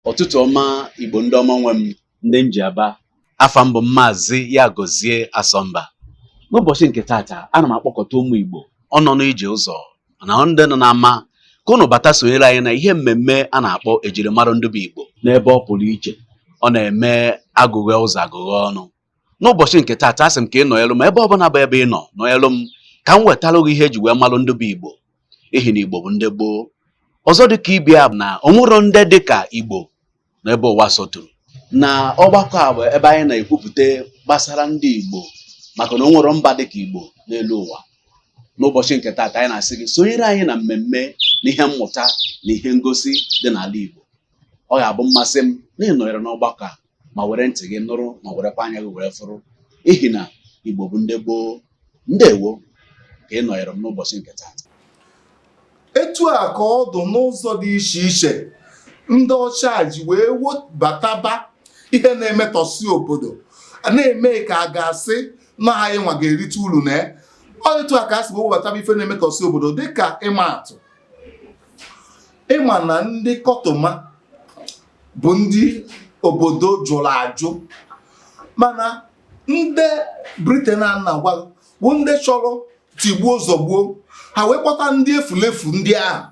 Ụtụtụ ọma, Igbo ndị ọma nwe m, ndị njiaba. Afa mbụ Maazị ya Gozie Asọmba. N'ụbọchị nke tata, ana m akpọkọta ụmụ Igbo ọ nọ n'ije ụzọ na ndị nọ n'ama ka unu bata sonyere anyị na ihe mmemme a na-akpọ ejirimara ndị bụ Igbo n'ebe ọ pụrụ iche. Ọ na-eme agụghị ụzọ agụghị ọnụ. N'ụbọchị nke tata, asị m ka ị nọnyelụ m ebe ọbụla bụ ebe ị nọ, nọnyelụ m ka m wetalụ gị ihe eji wee malụ ndị bụ Igbo, ihi na Igbo bụ ndị gboo. Ọzọ dịka ibia na onwero ndị dịka Igbo n'ebe ụwa sọtụrụ. Na ọgbakọ a bụ ebe anyị na-ekwupụta gbasara ndị Igbo, maka na o nwere mba dịka Igbo n'elu ụwa. N'ụbọchị nke taata, anyị na-asị gị sonyere anyị na mmemme na ihe mmụta na ihe ngosi dị n'ala Igbo. Ọ ga-abụ mmasị m na ị nọnyere n'ọgbakọ a ma were ntị gị nụrụ ma werekwa anya gị were fụrụ, ihi na Igbo bụ ndị gboo. Ndewo ka ị nọnyere m n'ụbọchị nke taata. Etu a ka ọ dụ n'ụzọ dị iche iche ndị ọcha ji wee webataba ihe na-emetọsị obodo, na-eme ka a ga-asị na anyị nwa ga-erite uru na ya. Ọ etu a ka a si wee webataba ife na-emetọsị obodo, dịka ịma atụ, ịma na ndị kọtụma bụ ndị obodo jụrụ ajụ, mana ndị Britain a na-agwa bụ ndị chọrọ tigbuo zọgbuo ha, wee kpọta ndị efulefu ndị ahụ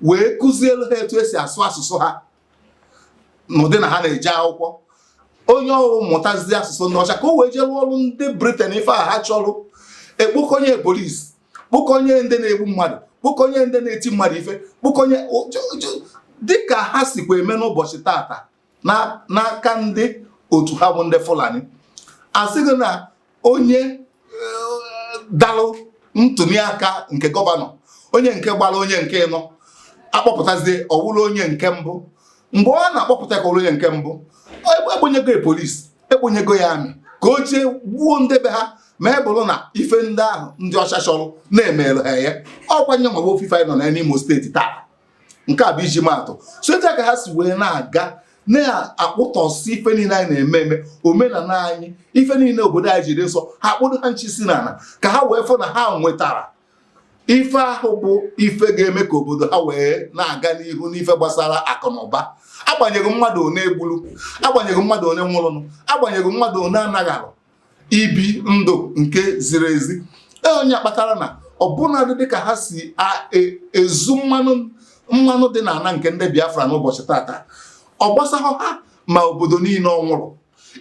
wee kụzielu ha etu esi asụ asụsụ ha n'ụdị na ha na-eje akwụkwọ. Onye ọrụ mụtazie asụsụ ndị ọcha ka o wee jee rụọ ọrụ ndị Britain ife a ha chọrọ. Ekpokọnye polisi, kpokọnye ndị na-egbu mmadụ, kpokọnye ndị na-eti mmadụ ife, kpokọnye, dịka ha sikwa eme n'ụbọchị tata n'aka ndị otu ha bụ ndị Fulani. Asịghị na onye dalụ ntụliaka nke gọvanọ, onye nke gbara onye nke ịnọ, akpọpụtazie ọwụrụ onye nke mbụ. Mgbe ọ na-akpọpụta ka ọwụrụ onye nke mbụ, ekponyego ya polisi, ekponyego ya army ka o jee gbuo ndị be ha, ma e bụrụ na ife ndị ahụ ndị ọcha chọrọ na-emerụ ha ya. Ọkwa nye nwa ofufe anyị nọ na n'Imo steeti taa. Nke a bụ iji maatụ. So etu a ka ha si wee na-aga na-akpụtọsị ife niile anyị na-eme eme, omenala anyị, ife niile obodo anyị jiri nsọ ha, kpụrụ ha nchi si n'ala ka ha wee fụ na ha nwetara ife ahụ bụ ife ga-eme ka obodo ha wee na-aga n'ihu n'ife gbasara akụ na ụba. Agbanyeghị mmadụ one egburu, agbanyeghị mmadụ one nwụrụnụ, agbanyeghị mmadụ one anaghị alụ ibi ndụ nke ziri ezi. Onye kpatara na ọbụnadị dịka ha si ezu mmanụ dị n'ala nke ndị Biafra n'ụbọchị tata, ọ gbasahụ ha ma obodo niile ọ nwụrụ.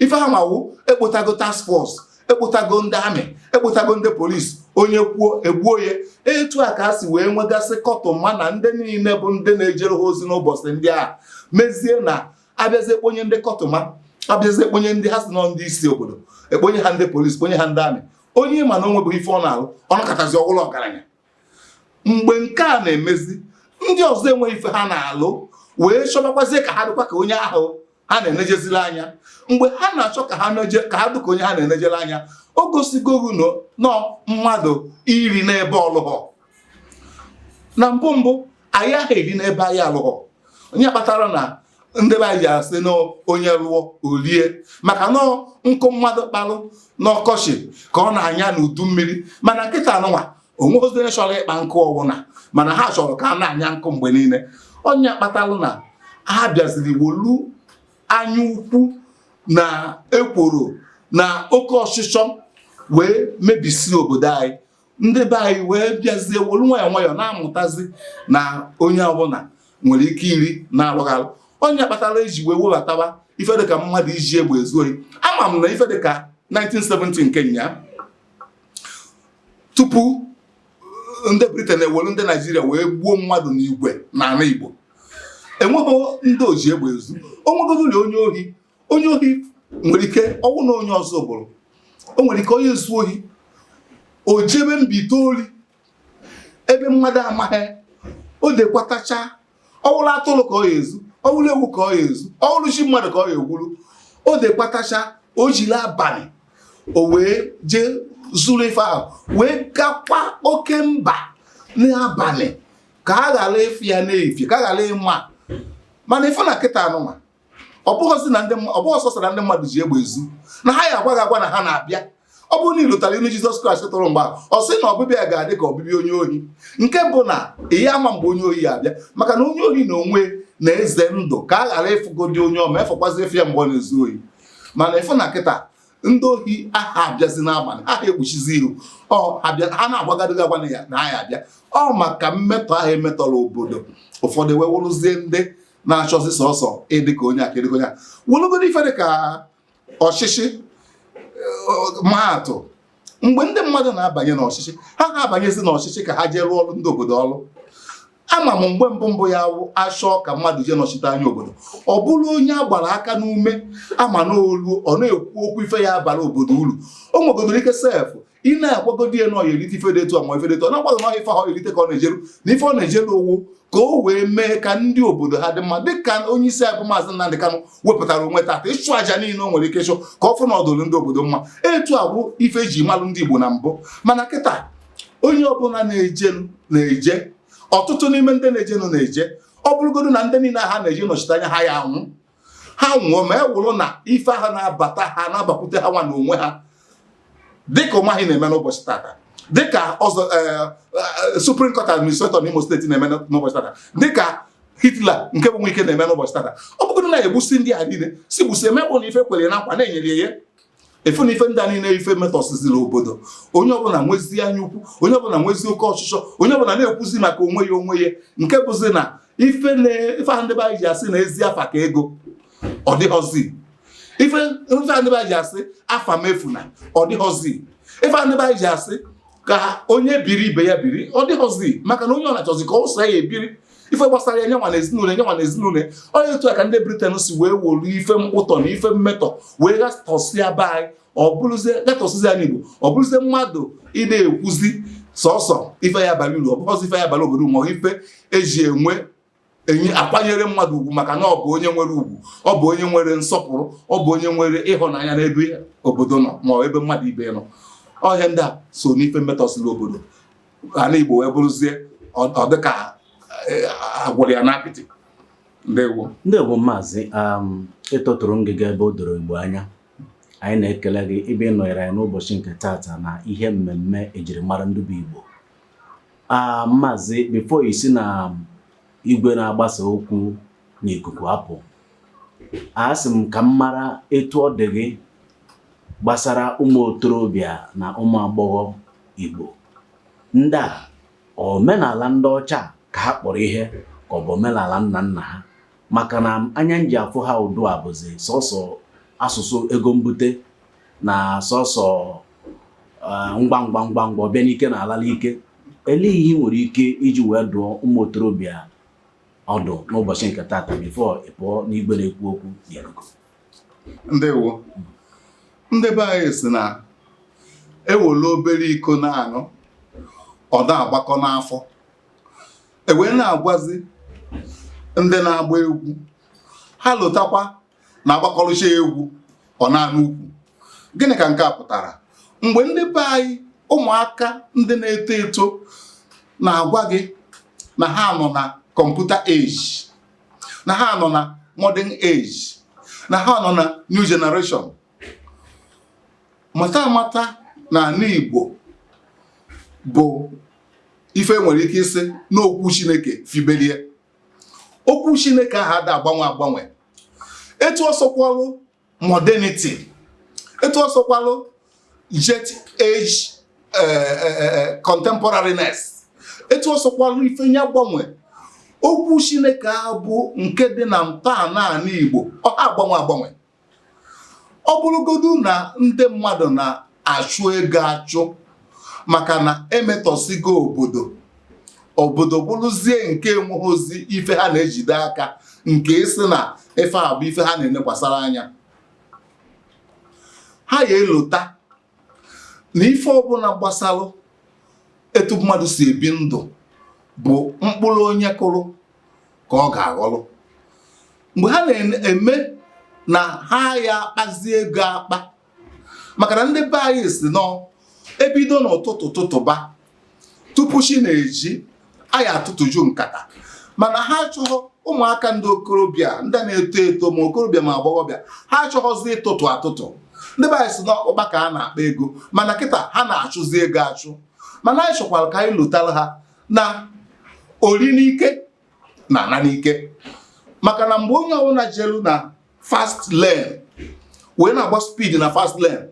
Ife ha mawu, ekpotago task force, ekpotago ndị army, ekpotago ndị polisi, onye kwuo egbuo ya. Etu a ka ha si wee nwegasị kọtụma na ndị niile bụ ndị na-ejere ha ozi n'ụbọchị ndị a, mezie na abịazie ekponye ndị kọtụma, abịazie ekponye ndị ha si nọ ndị isi obodo, ekponye ha ndị polisi, kponye ha ndị army. Onye ma na o nwebụghị ife ọ na-alụ, ọ nọkọtazi ọwụlọ ọgaranya. Mgbe nke a na-emezi, ndị ọzọ enweghị ife ha na-alụ wee chọbakwazie ka ha dịkwa ka onye ahụ ha na-enejezili anya. Mgbe ha na-achọ ka ha neje ka ha dị ka onye ha na-enejere anya, o gosigo nọ mmadụ iri n'ebe ọlụghọ na mbụ mbụ anyị ahụ eri n'ebe anyị alụghọ. Onye kpatara na ndị be anyị ji asị na onye lụọ olie, maka na nkụ mmadụ kpalụ n'ọkọchị ka ọ na-anya n'udu mmiri. Mana nkịta anụnwa onwe ozi onye chọrọ ịkpa nkụ ọwụna, mana ha chọrọ ka a na-anya nkụ mgbe niile. Onye kpatalụ na ha bịaziri wolu anya ukwu na ekworo na oke ọchịchọ wee mebisie obodo anyị. Ndị be anyị wee bịazie wolu nwayọọ nwayọọ na-amụtazi na onye ọbụla nwere ike iri na-alụghị alụ. Onye kpatara eji wee webatawa ife dịka mmadụ iji egbe ezu ohi. Ama m na ife dịka 1970 nke nya, tupu ndị Britain ewelu ndị Naijiria wee gbuo mmadụ n'igwe n'ala Igbo, enweghị ndị oji egbe ezu. Onwegoduli onye ohi, onye ohi nwere ike ọnwụ na onye ọzọ bụrụ o nwere ike onye ezu ohi, o jebe mba itoolu ebe mmadụ amaghị, o dekwatacha ọwụrụ atụrụ ka ọ ya ezu, ọwụrụ ewu ka ọ ya ezu, ọwụrụ chi mmadụ ka ọ ya egwuru, o dekwatacha, o jiri abalị o wee jee zuru ife ahụ, wee gakwa oke mba n'abalị ka a ghara ịfụ ya n'efie, ka a ghara ịma. Mana ife na kịta anụnwa, ọ bụghịzi na ndị ọ bụghị sọsọ na ndị mmadụ ji egbe ezu, na ha ya agwa gị agwa na ha na-abịa. Ọ bụrụ na ị lụtara ilu Jizọs Kraịst tụrụ mgbe ahụ, ọ sị na ọbịbịa ga-adị ka ọbịbịa onye ohi, nke bụ na ihe ama mgbe onye ohi ya abịa, maka na onye ohi na onwe Na-eze ndụ ka a ghara ịfụgodi onye ọma, efọkwazi efe ya mgbe ọ na-ezu ohi. Mana ịfụ na kịta ndị ohi aha abịazi n'abalị, ha ekpuchizi ihu, ọ ha na-agbagadoghị agwa na ya na ha ya abịa. Ọ maka mmetọ ahụ emetọrọ obodo, ụfọdụ wee wụrụzie ndị na-achọzi sọsọ ịdị ka onye aka, ịdị ka onye a wụrụgodo ife dị ka ọchịchị. Maatụ, mgbe ndị mmadụ na-abanye n'ọchịchị, ha na-abanyezi n'ọchịchị ka ha jee rụọ ọrụ ndị obodo ọrụ. Ama m mgbe mbụ mbụ ya wụ achọọ ka mmadụ jee nọchite anya obodo, ọ bụrụ onye a gbara aka n'ume, ama n'olu, ọ na-ekwu okwu ife ya abara obodo uru. O nwegodoro ike sef ị na-agwagodi ya na ọ ya erite ife dị etu a, ma ife dị etu a na-agwaghị na ife ahụ erite ka ọ na-ejeru, na ife ọ na-ejeru owu ka o wee mee ka ndị obodo ha dị mma, dịka onye isi anyị bụ Maazị Nnamdị Kanụ wepụtara onwe tata ịchụ àjà niile o nwere ike ịchụ ka ọ fụ na ọdụrụ ndị obodo mma. Etu a bụ ife eji malụ ndị Igbo na mbụ. Mana kịta, onye ọbụla na-eje na-eje, ọtụtụ n'ime ndị na-ejenụ na-eje, ọ bụrụgodu na ndị niile ha na-eje nọchite anya ha ya anwụ, ha nwụọ, ma e wụrụ na ife ahụ na-abata ha na-abakwute ha nwa na onwe ha, dịka Ụmahị na-eme n'ụbọchị tata, dịka ọzọ Supreme Court Administrator n'Imo Steeti na-eme n'ụbọchị tata, dịka Hitler nke bụ Nwike na-eme n'ụbọchị tata. Ọ bụgodu na egbusi ndị a niile si gbusi, emekpụ na ife kwere na nkwa na-enyere ya efu na ife ndị a niile, ife metọsiziri obodo. Onye ọbụla nwezi anya ukwu, onye ọbụla nwezi oke ọchịchọ, onye ọbụla na-ekwuzi maka onwe ya onwe ya, nke bụzi na ife na ife ahụ ndị be anyị ji asị na ezi afa ka ego, ọ dịghọzi. Ife ife ahụ ndị be anyị ji asị afa mefuna, ọ dịghọzi. Ife ahụ ndị be anyị ji asị ka onye biri ibe ya biri, ọ dịghọzi, maka na onye ọ na-achọzi ka ọ sọ ya ebiri ife gbasara ya, nyanwa na ezinụlọ, nyanwa na ezinụlọ. Onye etu a ka ndị Britain si wee wolu ife mkpụtọ na ife mmetọ wee gatọsịa be anyị, ọ bụrụzie gatọsịzi anyị Igbo, ọ bụrụzie mmadụ ị na-ekwuzi sọsọ ife ya bara uru, ọ bụghọzi ife ya bara obodo, ma ife eji enwe enye akwanyere mmadụ ugwu, maka na ọ bụ onye nwere ugwu, ọ bụ onye nwere nsọpụrụ, ọ bụ onye nwere ịhụnanya n'ebe obodo nọ ma ọ ebe mmadụ ibe nọ. Ọhịa ndị a so n'ife mmetọsịrị obodo ala Igbo wee bụrụzie ọ dịka agwụrụ ya n'apịtị. Ndewo. Ndewo, Maazị. Ịtọtụrụ ngịga ebe o doro Igbo anya. Anyị na-ekele gị ebe ị nọnyere anyị n'ụbọchị nke tata na ihe mmemme ejirimara ndị bụ Igbo. A Maazị, before isi na igwe na-agbasa okwu n'ikuku apụ, a sị m ka m mara etu ọ dị gị gbasara ụmụ okorobịa na ụmụ agbọghọ Igbo ndị a. Omenala ndị ọcha ka ha kpọrọ ihe, ka ọ bụ omenala nna nna ha? Maka na anya nji afụ ha ụdụ a bụzi sọsọ asụsụ ego mbute na sọsọ ngwa ngwa ngwa ngwa, ọbịa n'ike na ala n'ike. Elee ihe ị nwere ike iji wee dụọ ụmụ okorobịa ọdụ n'ụbọchị nke tata before ị pụọ n'igwe na-ekwu okwu n'ikuku? Ndewo. Ndị be anyị si na ewere obere iko na-aṅụ, ọ na-agbakọ n'afọ. Ewee na-agwazi ndị na-agba egwu ha lụtakwa na agbakọrịcha egwu ọ na-anụ ukwu. Gịnị ka nke a pụtara? Mgbe ndị be anyị, ụmụaka ndị na-eto eto, na-agwa gị na ha nọ na computer age, na ha nọ na modern age, na ha nọ na new generation, mata amata na ala Igbo bụ ife nwere ike isi n'okwu Chineke fibelie. Okwu Chineke ahụ ada agbanwe agbanwe. Etu ọsọkwalụ modernity, etu ọsọkwalụ jet age, contemporariness, etu ọsọkwalụ ife ya gbanwe, okwu Chineke ahụ bụ nke dị na ntọala ala Igbo, ọ ha agbanwe agbanwe. Ọ bụrụgodu na ndị mmadụ na-achụ ego achụ, maka na emetọsigo obodo, obodo bụrụzie nke enweghịzi ife ha na-ejide aka, nke isi na ife a bụ ife ha na-enekwasara anya, ha ya elota na ife ọbụla gbasalụ etu mmadụ si ebi ndụ bụ mkpụrụ onye kụrụ ka ọ ga-aghọrọ. Mgbe ha na-eme na ha ya akpazi ego akpa, maka na ndị be anyị si nọ ebido n'ụtụtụ tụtụba tupu chi na-eji, anyị atụtụju nkata. Mana ha achọghọ, ụmụaka ndị okorobịa, ndị na-eto eto, ma okorobịa ma agbọghọbịa, ha achọghọzi ịtụtụ atụtụ. Ndị be anyị si n'ọkpụkpa ka a na-akpa ego, mana kịta ha na-achụzi ego achụ. Mana anyị chọkwara ka anyị lụtara ha na ori n'ike na ana n'ike. Maka na mgbe onye ọbụla jelu na fast lane wee na-agba speed na fast lane,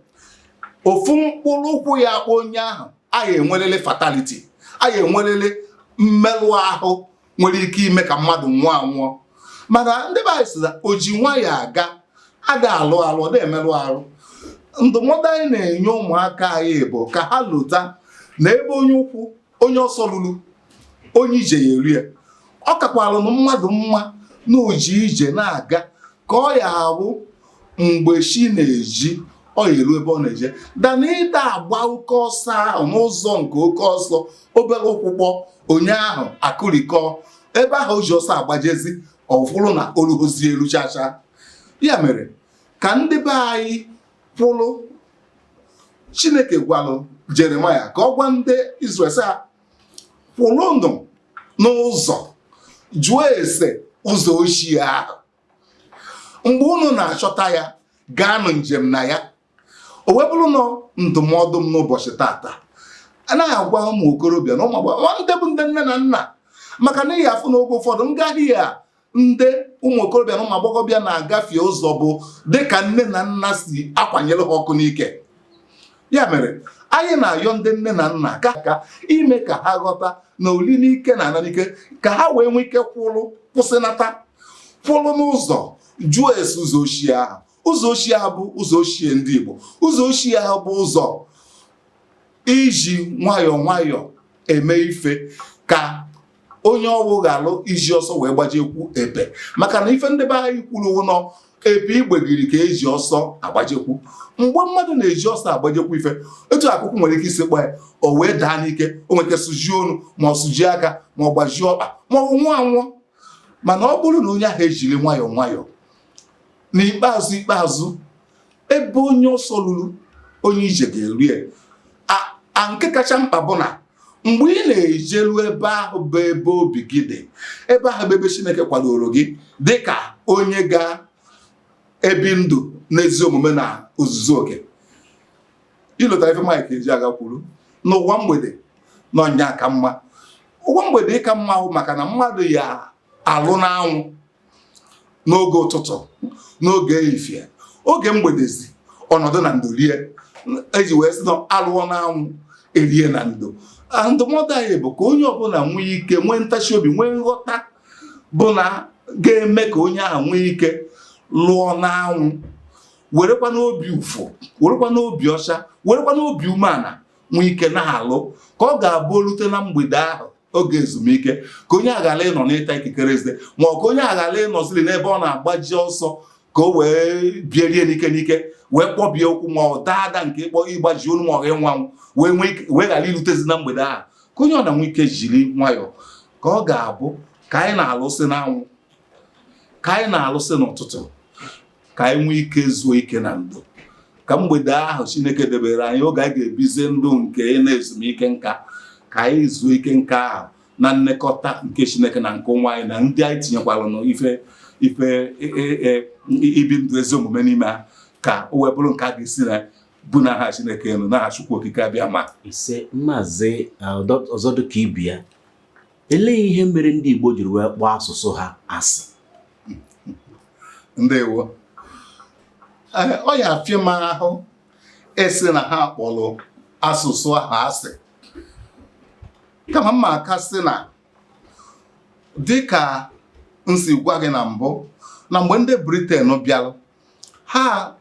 ofu mkpụrụ ụkwụ ya akpọ onye ahụ, a ya enwerele fatality, a ya enwerele mmerụ ahụ nwere ike ime ka mmadụ nwụọ anwụọ. Mana ndị be anyị sị na o ji nwayọọ aga ada alụ alụ, ọ na-emerụ arụ. Ndụmọdụ anyị na-enye ụmụaka anyị bụ ka ha lota na ebe onye ụkwụ onye ọsọ lulu, onye ije ya eru ya. Ọ kakwalụ na mmadụ mma na oji ije na-aga ka ọ ya ahụ mgbe chi na-eji, ọ ya eru ebe ọ na-eje, dana ịda agba oke ọsọ ahụ n'ụzọ nke oke ọsọ. Obere ụkwụ kpọ onye ahụ, akụrikọ ebe ahụ o ji ọsọ agbajezi, ọ fụrụ na oluhozi elu chacha. Ya mere ka ndị be anyị kwụlụ. Chineke gwalụ Jeremaya ka ọ gwa ndị Izrel sị ha kwụlụnụ n'ụzọ, jụọ ese ụzọ ochie ahụ. Mgbe unu na-achọta ya, gaanụ njem na ya. O wee bụrụ na ndụmọdụ m n'ụbọchị tata, anaghị agwa ụmụ okorobịa na ụmụ agbọghọ, ndị bụ ndị nne na nna, maka na ihe afụ n'oge ụfọdụ ngaghị a ndị ụmụ okorobịa na ụmụ agbọghọbịa na-agafe ụzọ bụ dịka nne na nna si akwanyere ha ọkụ n'ike. Ya mere anyị na-ayọ ndị nne na nna ka ka ime ka ha ghọta na oli n'ike na ana n'ike, ka ha wee nwee ike kwụrụ, kwụsịnata, kwụrụ n'ụzọ, jụọ ese ụzọ ochie ahụ. Ụzọ ochie ahụ bụ ụzọ ochie ndị Igbo. Ụzọ ochie ahụ bụ ụzọ iji nwayọọ nwayọọ eme ife, ka onye ọwụ ghalụ iji ọsọ wee gbajekwu ebe. Maka na ife ndị be anyị kwuru nọ ebe igbegiri ka eji ọsọ agbajekwu. Mgbe mmadụ na-eji ọsọ agbajekwu ife, etu akụkụ nwere ike isi kpọ ya, o wee daa n'ike, o nwere ike sụjie onu, ma ọ sụjie aka, ma ọ gbajie ọkpa, ma ọ nwụọ anwụọ. Mana ọ bụrụ na onye ahụ ejiri nwayọọ nwayọọ, n'ikpeazụ ikpeazụ, ebe onye ọsọ luru, onye ije ga-eru ya. A nke kacha mkpa bụ na mgbe ị na-ejelu ebe ahụ bụ ebe obi gị dị, ebe ahụ bụ ebe Chineke kwadoro gị dịka onye ga-ebi ndụ n'ezi omume na ozuzu oke. Ịlụtara ife Mike Ejeagha kwuru n'ụwa mgbede na ọnya ka mma. Ụwa mgbede ịka mma ahụ, maka na mmadụ ya alụ n'anwụ n'oge ụtụtụ, n'oge ehihie, oge mgbedezi ọnọdụ na ndo rie. Eji wee sị na alụọ n'anwụ, erie na ndo. Ndụmọdụ anyị bụ ka onye ọbụla nwee ike nwee ntachi obi, nwee nghọta bụ na ga-eme ka onye ahụ nwee ike lụọ n'anwụ, werekwa n'obi ụfụ, werekwa n'obi ọcha, werekwa n'obi umeala nwee ike na-alụ, ka ọ ga-abụ olute na mgbede ahụ, oge ezumike, ka onye aghara ịnọ n'ịta ikikere eze, ma ọ ka onye aghara ịnọziri n'ebe ọ na-agbaji ọsọ ka o wee bierie n'ike n'ike, wee kpọbie ụkwụ, ma ọ daa ada nke ịkpọ ịgbaji olu, ma ọ ịnwa anwụ, wee nwee ike wee ghara irutezi na mgbede ahụ. Ka onye ọ na nwee ike jiri nwayọọ, ka ọ ga-abụ ka anyị na-alụsị n'anwụ, ka anyị na-alụsị n'ụtụtụ, ka anyị nwee ike zuo ike na ndo, ka mgbede ahụ Chineke debere anyị, oge anyị ga-ebizi ndụ nke na ezumike nka, ka anyị zuo ike nka ahụ na nnekọta nke Chineke na nke ụmụ anyị na ndị anyị tinyekwara n'ife ife ibi ndụ ezi omume n'ime ha, ka o wee bụrụ nke a ga-esi na bụ n'aha Chineke elu, n'aha Chukwu Okike abịa ma. Ise. Maazị ọzọ dịka ibi ya, elee ihe mere ndị Igbo jiri wee kpọọ asụsụ ha asị? Ndewo. Ọ ya afịa m ahụ esi na ha kpọrọ asụsụ ahụ asị, kama mma aka sị na dịka m si gwa gị na mbụ, na mgbe ndị Britain bịalụ, ha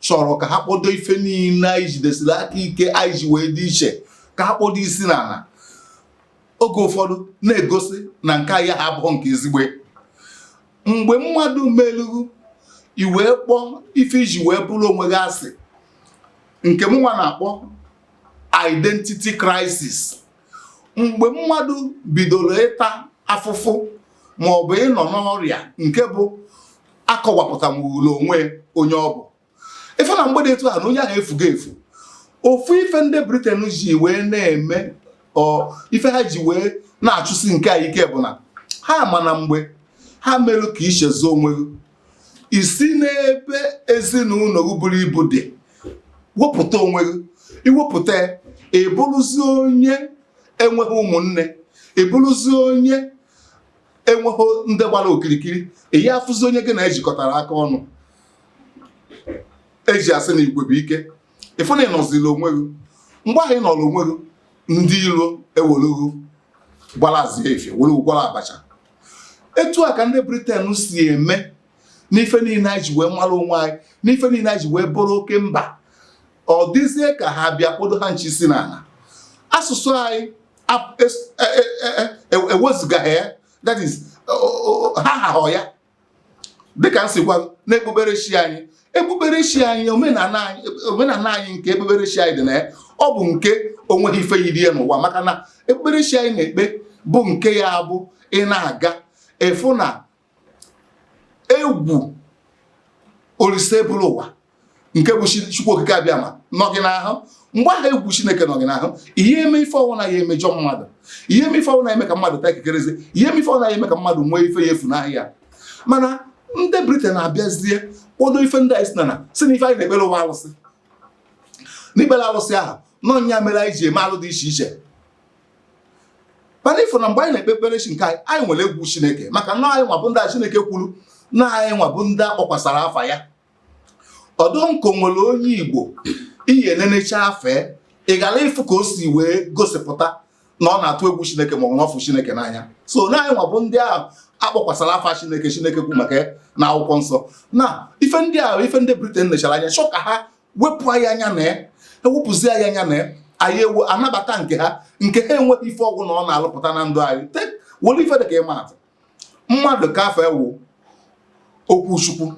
chọrọ ka ha kpọdo ife niile anyị jidesiri aka ike, anyị ji wee dị iche, ka ha kpọdo isi n'ala. Oge ụfọdụ na-egosi na nke anyị ha abụghị nke ezigbo. Mgbe mmadụ melụrụ i wee kpọọ ife iji wee bụrụ onwe gị asị, nke m nwa na-akpọ identity crisis, mgbe mmadụ bidoro ịta afụfụ ma ọ bụ ịnọ n'ọrịa nke bụ akọwapụtanwuru onwe onye ọ bụ, ife na mgbe dị etu ahụ na onye ahụ efugo efu. Ofu ife ndị Britain ji wee na-eme ọ ife ha ji wee na-achụsi nke a ike bụ na ha ma na mgbe ha merụ ka ichezo onwe gị, isi n'ebe ezinụlọ gị buru ibu dị wepụta onwe gị, iwepụta, ị bụrụzi onye enweghị ụmụnne, ị bụrụzi onye Enweghị ndị gbara okirikiri, ihe afụzi onye gị na-ejikọtara aka ọnụ eji asị na igwe bụ ike. Ịfụ na ị nọziri onwe gị. Mgbe ahụ ị nọrọ onwe gị, ndị iro ewerughị gwara azụ efe were gwara abacha. Etu a ka ndị Britain si eme n'ife niile anyị ji wee mara onwe anyị, n'ife niile anyị ji wee bụrụ oke mba. Ọ dịzie ka ha bịa kpodo ha nchi si n'ala. Asụsụ anyị ewezugaghị ya, that is, ha haghọ ya. Dịka m si gwa, na ekpukperechi anyị, ekpukperechi anyị, omenala anyị, omenala anyị nke ekpukperechi anyị dị na ya, ọ bụ nke onweghị ife yiri ya n'ụwa, maka na ekpukperechi anyị na-ekpe bụ nke ya bụ ị na-aga efu na egwu olise bụrụ ụwa nke bụ Chukwu Okike Abịama nọ gị n'ahụ. Mgbe ahụ egwu Chineke nọ gị n'ahụ, ihe eme ife ọwụna ya emejọ mmadụ, ihe eme ife ọwụna ya eme ka mmadụ taa ikikereze, ihe eme ife ọwụna ya eme ka mmadụ nwee ife ya efu n'ahịa ya. Mana ndị Britain abịazie kpodo ife ndị anyị si na si na ife anyị na-ekpere ụwa alụsị, n'ikpere alụsị ahụ nọ nya mere anyị ji eme alụ dị iche iche. Mana ịfụ na mgbe anyị na-ekpe ekpere chi nke anyị, anyị nwere egwu Chineke, maka na anyị nwa bụ ndị a Chineke kwuru na anyị nwa bụ ndị akpọkwasara afa ya. Ọdụ nko nwere onye Igbo iyi enenecha afe, ị gara ịfụ ka o si wee gosipụta na ọ na-atụ egwu Chineke ma ọ bụ na ọ fụ Chineke n'anya. So na anyị nwa bụ ndị ahụ akpọkwasara afa Chineke, Chineke kwu maka ya na akwụkwọ nsọ. Na ife ndị ahụ, ife ndị Britain nechara anya chọọ ka ha wepụ anyị anya na ya, ewepụzi anyị anya na ya, anyị ewu anabata nke ha, nke ha enweghị ife ọgwụ na ọ na-alụpụta na ndụ anyị. Were ife dị ka ịma atụ, mmadụ ka afọ ewu okwu Chukwu,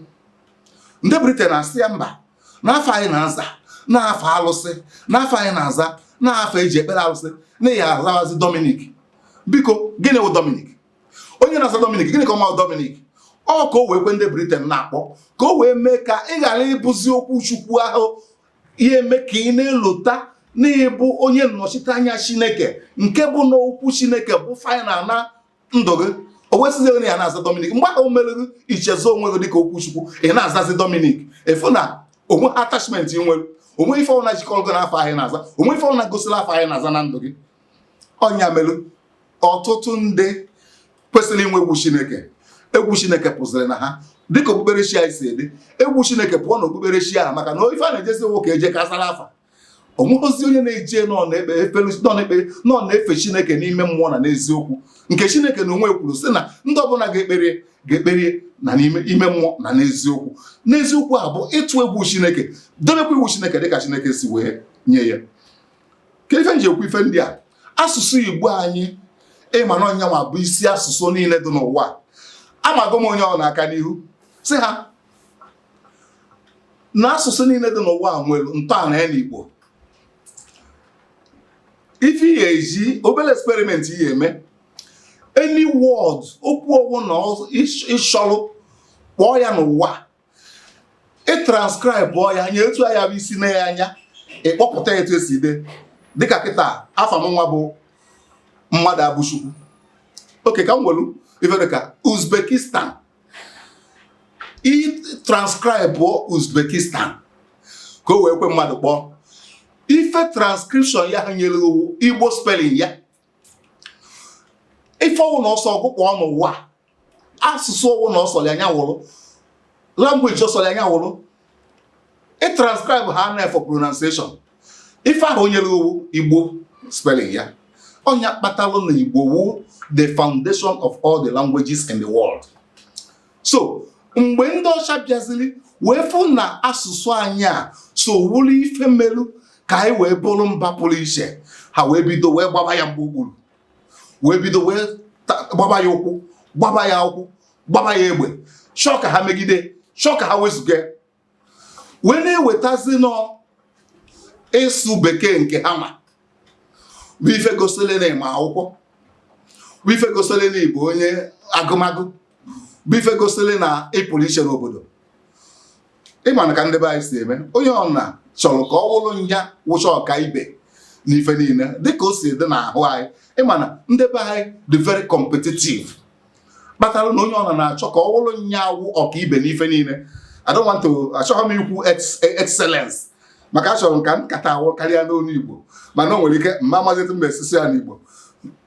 ndị Britain asị ya mba, n'afọ anyị na-aza n'afọ alụsị, n'afọ anyị na-aza n'afọ eji ekpere alụsị, na ya azawazi Dominic. Biko, gịnị wụ Dominic? Onye na-aza Dominic, gịnị ka ọ ma Dominic? Ọ ka o wee kwe ndị Britain na-akpọ, ka o wee mee ka ị ghara ịbụzi okwu Chukwu ahụ ihe eme ka ị na-elota n'ịbụ onye nnọchite anya Chineke, nke bụ na okwu Chineke bụ final na ndụ gị. O wesizi onye ya na-aza Dominic. Mgbe ahụ mere gị ichezo onwe gị dịka okwu Chukwu, ị na-azazi Dominic. Efu na onwe attachment ị nwere, onwe ife ọbụla jikọrọ gị n'afọ ahụ na-aza, onwe ife ọbụla gosiri afọ anyị na-aza na ndụ gị. Ọnya mere ọtụtụ ndị kwesịrị inwe egwu Chineke, egwu Chineke pụziri na ha. Dịka okpukperechi anyị si dị, egwu Chineke pụọ na okpukperechi ahụ, maka na ife a na-ejezi nwoke eje ka azara afa. Onweghịzi onye na-eje nọ na-ekpe efelu, nọ na-ekpe, nọ na-efe Chineke n'ime mmụọ na n'eziokwu, nke Chineke na onwe kwuru sị na ndị ọbụla ga-ekpere ga-ekperie na n'ime ime mmụọ na n'eziokwu. N'eziokwu a bụ ịtụ egwu Chineke, debekwa iwu Chineke dịka Chineke si wee nye ya. Ka ife nji ekwu ife ndị a, asụsụ Igbo anyị, ịma na ọnyanwa bụ isi asụsụ niile dị n'ụwa. Amago m onye ọ na-aka n'ihu si ha na asụsụ niile dị n'ụwa nwere ntọala ya n'Igbo. Ife ihe eji obere experiment ihe eme, any word, okwu ọwụ na ịchọrọ kpọọ ya n'ụwa, ị transcribe ya nye etu ya bụ isi na ya anya, ịkpọpụta ya etu esi dee. Dịka kịta, afa m nwa bụ mmadụ abụchukwu oke, ka m welu ife dịka Uzbekistan, ị transcribe Uzbekistan ka o wee kwe mmadụ kpọọ ife, transcription ya ha nyere owu Igbo spelling ya. Ife ọwụ na ọsọ ọgụkpọ n'ụwa, asụsụ ọwụ na ọsọ ya anya wụrụ, language ọsọ ya anya wụrụ, ị transcribe ha na for pronunciation, ife ahụ o nyere owu Igbo spelling ya. Ọnya kpatalụ na Igbo wu the foundation of all the languages in the world. So mgbe ndị ọcha bịaziri wee fụ na asụsụ anyị a so wụrụ ife melu ka anyị wee bụrụ mba pụrụ iche, ha wee bido wee gbaba ya mgbe ugburu, wee bido wee gbaba ya ụkwụ, gbaba ya ụkwụ, gbaba ya egbe, chọọ ka ha megide, chọọ ka ha wezụga, wee na-ewetazi nọ ịsụ bekee nke ha ma bụ ife gosiri na ịma akwụkwọ, bụ ife gosiri na ịbụ onye agụmagụ, bụ ife gosiri na ị pụrụ iche n'obodo. Ịma na ka ndị be anyị si eme, onye ọna chọrọ ka ọ wụrụ nya wụcha ọka ibe n'ife niile, dịka o si dị n'ahụ anyị. Ịma na ndị be anyị dị very competitive, kpatara na onye ọna na-achọ ka ọ wụrụ nya wụ ọka ibe n'ife niile. I don't want to, achọghị m ikwu excellence, maka achọrọ m ka nkata awụ karịa n'olu Igbo, mana o nwere ike mma amazi etu m esisi ya n'Igbo.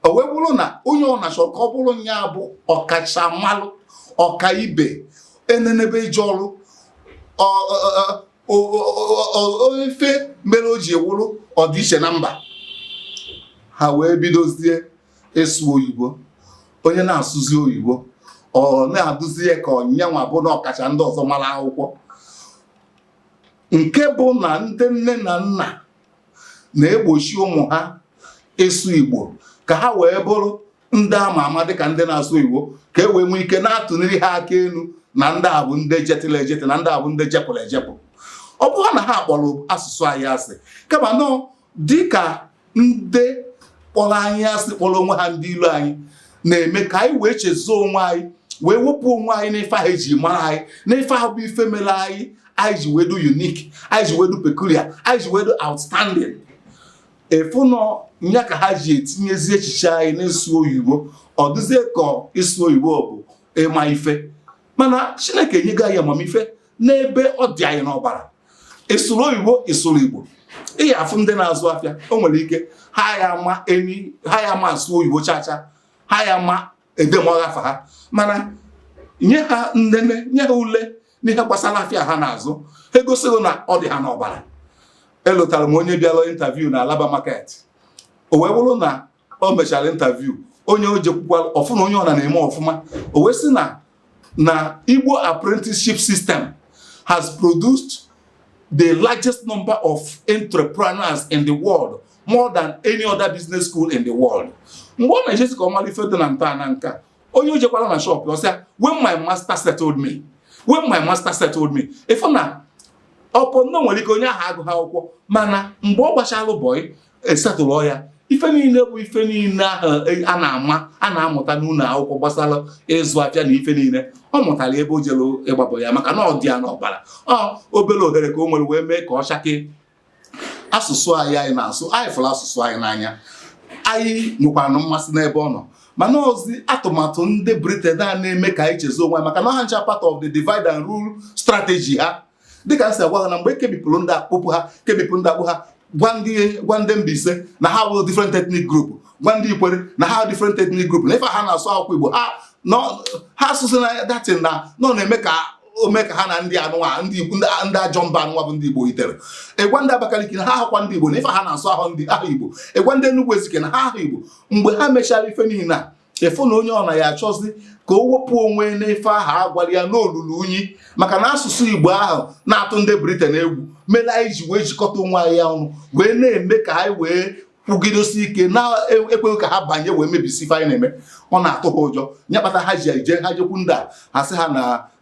O wee bụrụ na onye ọ na-achọ ka ọ bụrụ ya bụ ọkachamalụ, ọkaibe, enenebe ije ọrụ ife mere o ji wụrụ ọdịiche na mba. Ha wee bidozie ịsụ oyibo. Onye na-asụzi oyibo, ọ na-adụzi ya ka ọnyanwa bụ na ọkacha ndị ọzọ mara akwụkwọ, nke bụ na ndị nne na nna na-egbochi ụmụ ha ịsụ Igbo ka ha wee bụrụ ndị ama ama dịka ndị na-asụ oyibo, ka e wee nwee ike na-atụniri ha aka elu na ndị a bụ ndị jetịla ejeti, na ndị a bụ ndị jepụrụ ejepụ. Ọ bụghị na ha kpọrọ asụsụ anyị asị, kama nọ dịka ndị kpọrọ anyị asị, kpọrọ onwe ha ndị ilu anyị, na-eme ka anyị wee chezuo onwe anyị, wee wepụ onwe anyị n'ife ahụ eji mara anyị, n'ife ahụ bụ ife mere anyị anyị ji wee du unique, anyị ji wee du peculiar, anyị ji wee du outstanding. Efu nọ nya ka ha ji etinyezi echiche anyị n'ịsụ oyibo. Ọ dịzie ka ịsụ oyibo bụ ịma ife, mana Chineke enyego anyị amamife n'ebe ọ dị anyị n'ọbara. Ịsụrụ oyibo, ịsụrụ Igbo, ị ya afụ ndị na-azụ afịa, o nwere ike ha ya ama enyi ha, ya ama asụ oyibo chacha, ha ya ama edemọghafa ha, mana nye ha nnene, nye ha ule n'ihe gbasara afịa ha na-azụ, ha egosighị na ọ dị ha n'ọbara. Elotara m onye bịara interview na Alaba Market. O wee bụrụ na o mechara interview, onye o jekwukwa ọfụ na onye ọ na-eme ọfụma, o wee sị na Igbo apprenticeship system has produced the largest number of entrepreneurs in the world, more than any other business school in the world. Mgbe ọ na-ejesi ka ọ mara ife dị na ntọala nka, onye o jekwara na shop, ọ sị ya, "When my master settled me, when my master settled me." Ịfụ na ọpọ nnọọ nwere ike onye ahụ agụghị akwụkwọ, mana mgbe ọ gbachalụ boy, esetụlụ ya, ife niile bụ ife niile ahụ a na-ama, a na-amụta n'ụlọ akwụkwọ gbasara ịzụ afịa na ife niile, ọ mụtara ebe o jere ịgbabọ ya, maka na ọ dị ya n'ọbara. Ọ obere ohere ka o nwere wee mee ka ọ chakee. Asụsụ anyị anyị na-asụ, anyị fụrụ asụsụ anyị n'anya, anyị nwekwara mmasị n'ebe ọ nọ, mana ozi atụmatụ ndị Britain a na-eme ka anyị chezo onwe anyị, maka na ha ncha part of the divide and rule strategy ha. Dịka m si agwa ha na mgbe ekebipụrụ ndị akpụpụ ha, kebipụ ndị akpụ ha, gwa ndị Mbaise na ha bụ different ethnic group, gwa ndị Ikwere na ha different ethnic group, na ife ha na-asụ akwụkwọ Igbo ha ha asụsụ na datin na nọ na-eme ka o mee ka ha na ndị anụnwa, ndị ndị ajọ mba anụnwa bụ ndị Igbo yitere. Ịgwa ndị Abakaliki na ha ahụkwa ndị Igbo, na ife ha na-asụ ahụ ndị ahụ Igbo. Ịgwa ndị Enugwu Ezike na ha ahụ Igbo. Mgbe ha mechara ife niile a, ịfụ na onye ọ na ya achọzi ka o wepụ onwe n'ife ahụ a gwara ya n'olulu unyi, maka na asụsụ Igbo ahụ na-atụ ndị Britain egwu mere anyị ji wee jikọta onwe anyị ọnụ, wee na-eme ka anyị wee kwugidosi ike, na-ekweghị ka ha banye wee mebisi ife anyị na-eme. Ọ na-atụ ha ụjọ, nye kpata ha ji eje ha jekwu ndị a, ha sị ha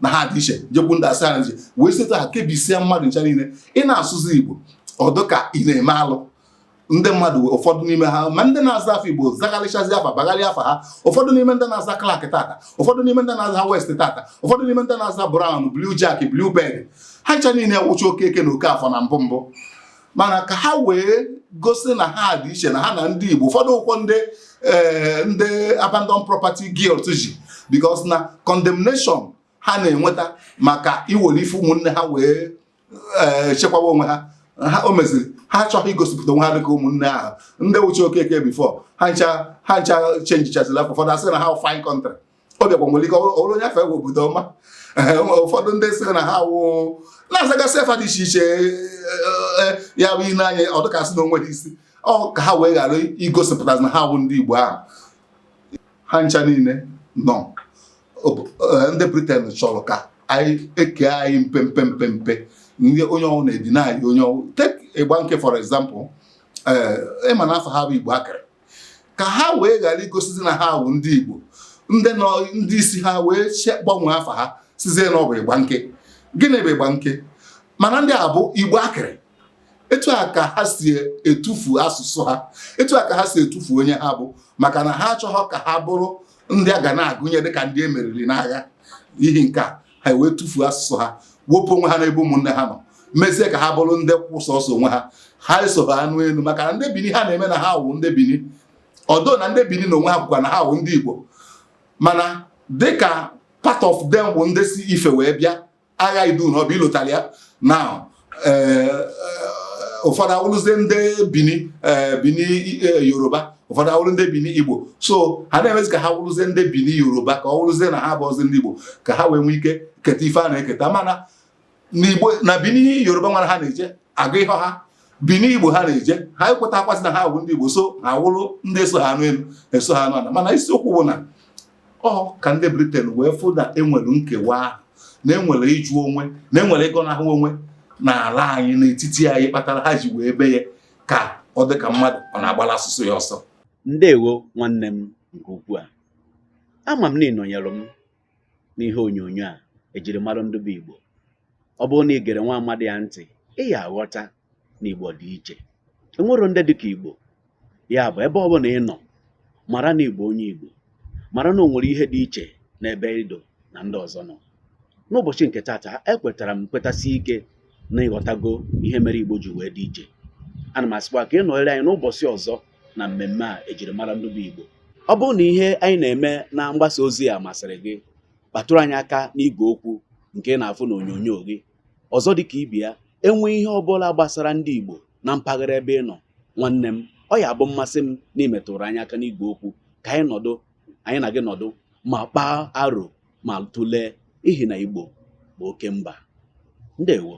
na ha dị iche, jekwu ndị a, sị ha na iche, wee site ha kebisia mmadụ ncha niile. Ị na-asụzi Igbo, ọ dị ka ị na-eme alụ. Ndị mmadụ, ụfọdụ n'ime ha, ma ndị na-aza afa Igbo, zagharịchazi afa, bagharị afa ha. Ụfọdụ n'ime ndị na-aza Clark tata, ụfọdụ n'ime ndị na-aza West tata, ụfọdụ n'ime ndị na-aza Brown, Blue Jack, Blue Bird, ha ncha niile wụcha Okeke na Okafọ na mbụ mbụ. Mana ka ha wee gosi na ha dị iche na ha na ndị Igbo, ụfọdụ ụkwụ ndị ndị abandon property guilt ji, because na condemnation ha na-enweta maka iwere ife ụmụnne ha wee chekwaba onwe ha, ha o meziri ha achọghị igosipụta onwe ha dịka ụmụnne ahụ ndị wuchi Okeke before. Ha ncha chenjichazila. Ụfọdụ asị na ha fine country, ọ bịakwa nwere ike ọrụ onye afọ ewe obodo ọma. Ụfọdụ ndị sị na ha wụ na-azagasị afa dị iche iche, ya bụ ile anya, ọ dịkasị na onwe dị isi ọ ka ha wee ghara igosipụta na ha wụ ndị Igbo ahụ. Ha ncha niile nọ, ndị Britain chọrọ ka anyị eke anyị mpe mpe mpe, ndị onye ọwụ na-edina anyị, onye ọwụ. Take Igbanke for example. Ee, ịma na afọ ha bụ Igbo akịrị, ka ha wee ghara igosizi na ha bụ ndị Igbo, ndị nọ ndị isi ha wee gbanwee afa ha, sizie na ọ bụ Igbanke. Gịnị bụ Igbanke? Mana ndị a bụ Igbo akịrị. Etu a ka ha si etufu asụsụ ha, etu a ka ha si etufu onye ha bụ, maka na ha achọghọ ka ha bụrụ ndị a ga na-agụnye dịka ndị e meriri n'agha. N'ihi nke a, ha wee tufuo asụsụ ha, wepụ onwe ha n'ebe ụmụnne ha nọ, mezie ka ha bụrụ ndị kwụ sọsọ onwe ha. Ha eso ha anụ elu, maka na ndị Bini ha na-eme na ha wụ ndị Bini ọdọ, na ndị Bini na onwe ha bụkwa na ha wụ ndị Igbo, mana dịka part of them bụ ndị si Ife wee bịa agha Idu na ọ bụ ilotara ya na ụfọdụ awụrụzie ndị Bini, Bini Yoruba, Ụfọdụ awụrụ ndị Bini Igbo. So ha na-emezi ka ha wụrụzie ndị Bini Yoruba, ka ọ wụrụzie na ha bụ ndị Igbo, ka ha wee nwee ike keta ife a na-eketa. Mana n'Igbo na Bini Yoruba nwere ha na-eje agụ ihe ha Bini Igbo ha na-eje, ha ekwetakwasị na ha bụ ndị Igbo. So ha wụrụ ndị eso ha anụ elu, eso ha anụ ala. Mana isiokwu bụ na ọ ka ndị Britain wee fụ na enwere nkewa ahụ, na enwere ịjụ onwe, na enwere ịgọnahụ onwe n'ala anyị, n'etiti anyị, kpatara ha ji wee be ya ka ọ dị ka mmadụ ọ na-agbara asụsụ ya ọsọ. Ndewo, nwanne m nke ukwuu. A ama m na ị nọnyere m n'ihe onyonyo a ejirimara ndị bụ Igbo. Ọ bụrụ na ị gere nwa amadi ya ntị, ị ya aghọta na Igbo dị iche, enwero ndị dịka Igbo. Ya bụ, ebe ọbụla ị nọ, mara na Igbo, onye Igbo, mara na o nwere ihe dị iche n'ebe ịdụ na ndị ọzọ nọ. N'ụbọchị nke tata, ekwetara m kwetasi ike na ịghọtago ihe mere Igbo ji wee dị iche. Ana m asịkwa ka ị nọnyere anyị n'ụbọchị ọzọ na mmemme a ejirimara ndị bụ Igbo. Ọ bụrụ na ihe anyị na-eme na mgbasa ozi a masịrị gị, kpatụrụ anyị aka n'igwe okwu nke ị na-afụ n'onyonyo gị. Ọzọ dịka ibe ya, enwe ihe ọbụla gbasara ndị Igbo na mpaghara ebe ị nọ, nwanne m, ọ ya bụ mmasị m na imetụrụ anyị aka n'igwe okwu ka anyị nọdụ, anyị na gị nọdụ ma kpaa aro ma tụlee, ihi na Igbo bụ oke mba. Ndewo.